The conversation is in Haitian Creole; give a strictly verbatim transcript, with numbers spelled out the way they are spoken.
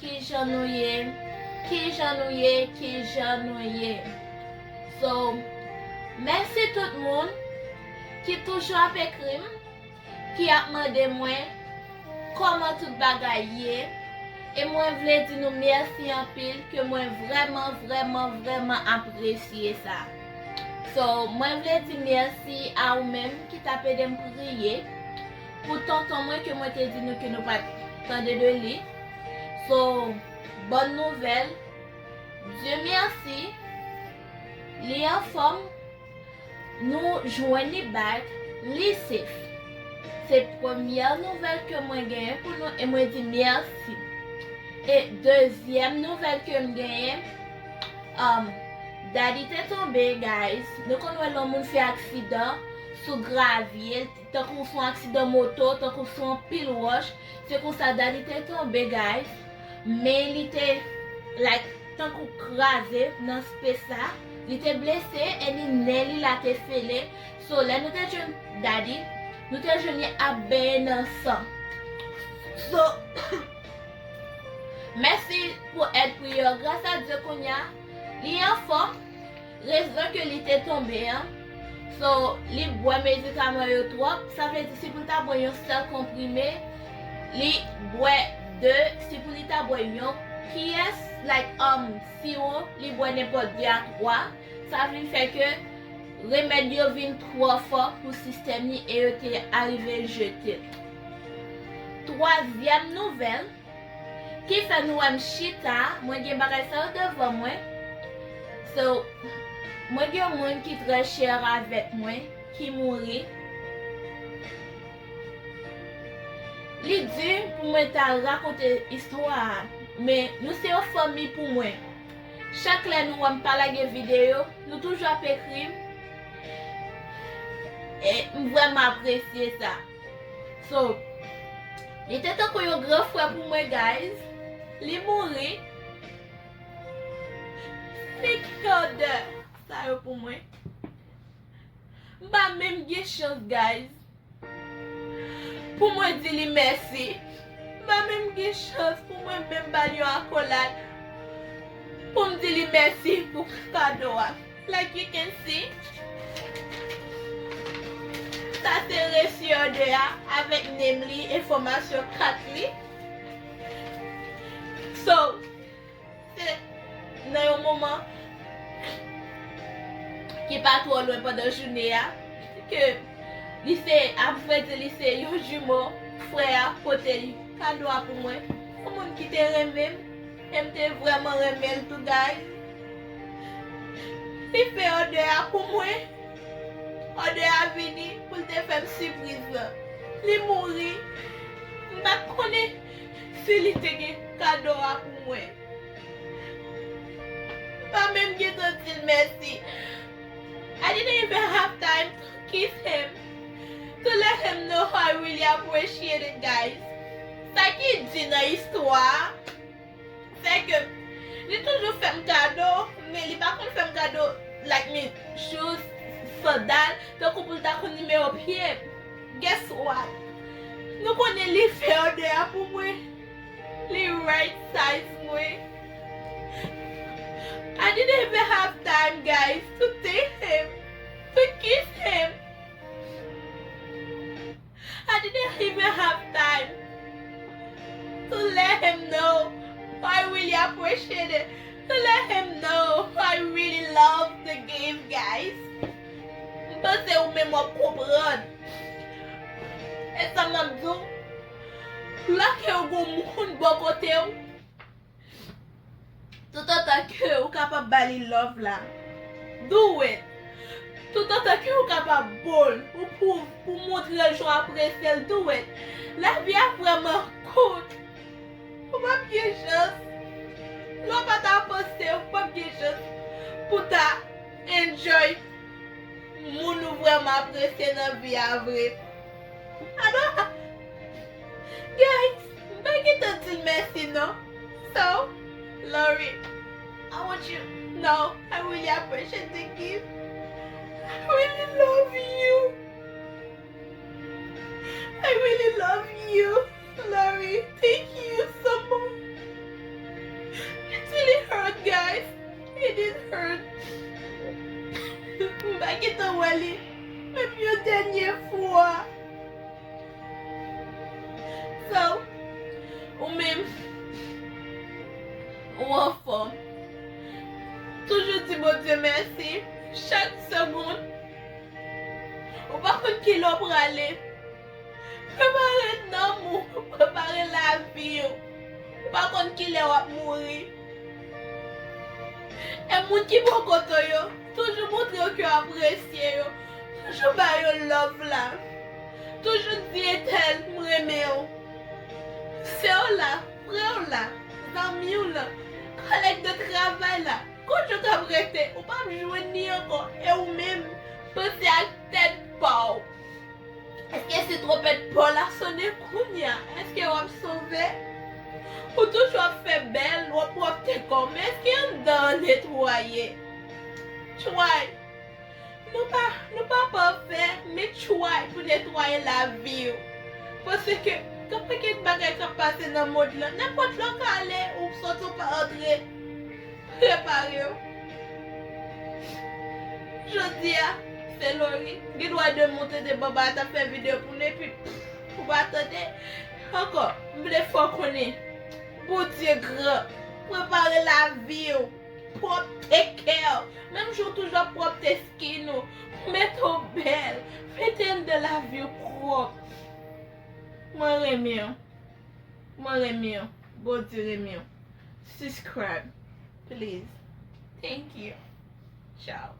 Kijan nou ye? Kijan nou ye? Kijan nou ye? So, mèsi tout moun ki toujou ap ekri m, ki ap mande mwen kòman tout bagay ye. E mwen vle di nou mèsi anpil, ke mwen vrèman, vrèman, vrèman apresye sa. So, mwen vle di mèsi a ou menm ki t ap ede m priye pou tonton mwen ke mwen te di nou ke nou pa t tande de li. So, bòn nouvèl, Dye mèsi, li anfòm, nou jwenn li back, li safe. Se premyè nouvèl ke mwen genyen pou nou e mwen di mèsi. E dezyèm nouvèl ke m genyen, um, Daddy te tonbe, guys. Nou konn wè lè yon moun fè aksidan sou gravye, tankou sou yon aksidan moto, tankou sou yon pil wòch. Se konsa Daddy te tonbe, guys. Men li te, like, tankou kraze nan space la. Li te blese, e li nen li la te fele. So, lè nou te jwenn Daddy, nou te jwenn li ap benyen nan san. So, mèsi pou èd priyè. Gras a Dye, kounye a, li anfòm. Rezon ke li te tonbe an, so, li bwè medikaman yo twòp. Sa vle di, si pou l ta bwè yon sèl konprime, li bwè de. Si pou li ta bwè yon pyès, like, um, siwo, li bwè nenpòt de a twa. Sa vin fè ke remèd yo vin twò fò pou sistèm li e yo te arive jete l. Twazyèm nouvèl, ki fè nou wè m chita, mwen gen bagay sa yo devan mwen. So, mwen gen yon moun ki trè chè avèk mwen, ki mouri. Li di pou mwen ta rakonte istwa a, men nou se yon fanmi pou mwen. Chak lè nou wè m pa lage videyo, nou toujou ap ekri m. E m vrèman apresye sa. So, li te tankou yon gran frè pou mwen, guys. Li mouri. Se ki odè sa yo pou mwen? M pa menm gen chans, guys, pou mwen di li mèsi. M pa menm gen chans pou mwen menm ba l yon akolad, pou m di li mèsi pou kado a. Like you can see, sa se resi òdè a avèk name li, enfòmasyon kat li. So, se nan yon moman ki pa twò lwen pandan jounen an, ke li se, a vrè di, li se yon jimo, frè a pote kado a pou mwen. Yon moun ki te renmen m, e m te vrèman renmen l tou, guys. Li fè òdè a pou mwen. Òdè a vini pou l te fè m sipriz lan. Li mouri. M pa t konnen si li te gen kado a pou mwen. M pa menm gentan di l mèsi. I didn't even have time to kiss him, to let him know how I really appreciate it, guys. Sa ki di nan istwa a, se ke li toujou fè m kado, men li pa konn fè m kado, like, mi, shoes, sandal, tankou pou l ta konn nimewo pye m. Guess what? Nou konnen li fè òdè a pou mwen. Li right size mwen. I didn't even have time, guys, to thank him, to kiss him. I didn't even have time to let him know how I really appreciate it, to let him know how I really love the gift, guys. M panse ou menm w ap konprann. E sa m ap di w, lè ke w gon moun bò kote w, toutotan ke ou kapab ba li love la, do it. Toutotan ke ou kapab bo l, ou pou, pou montre l jan w apresye l, do it. Lavi a vrèman kout. Ou p ap gen chans. Lè w pa ta panse, ou p ap gen chans pou ta enjoy moun ou vrèman apresye nan vi a vre. I don't ha-, guys, m pa gentan di l mèsi non. So, Lori, I want you know I really appreciate the gift. I really love you. I really love you, Lori. Thank you so much. Ou menm, ou anfòm. Toujou di Bondye mèsi chak segonn. Ou pa konn kilè w prale. Prepare nanm ou, prepare lavi w. Ou pa konn kilè w ap mouri. E moun ki bò kote w yo, toujou montre yo ke w apresye yo. Toujou ba yo love la. Toujou di entèl, "M renmen w." Sè w la, frè w la, zanmi w lan, kòlèg de travay la, kote yo t ap rete, ou p ap jwenn li ankò. E ou menm, panse ak tèt pa w. Èske si twonpèt pa w la sonnen kounye a, èske w ap sove? Ou toujou ap fè bèl, w ap pwòpte kò w, men èske anndan an netwaye? Try. Nou pa, nou pa pafè, men try pou netwaye lavi w. Paske gen pakèt bagay k ap pase nan mond lan. Nenpòt lè w ka ale, ou soti, ou pa antre. Prepare w. Jodi a, se Lori. Gen dwa de monte de bò ba t ap fè videyo pou nou, epi ou pa tande. Ankò, m vle fè w konnen Bondye gran. Prepare lavi w. Pwòpte kè w. Menm jan w toujou ap pwòpte skin ou. Mete w bèl. Mete anndan lavi w pwòp. Mwen renmen w. Mwen renmen w. Bondye renmen w. Subscribe, please. Thank you. Ciao.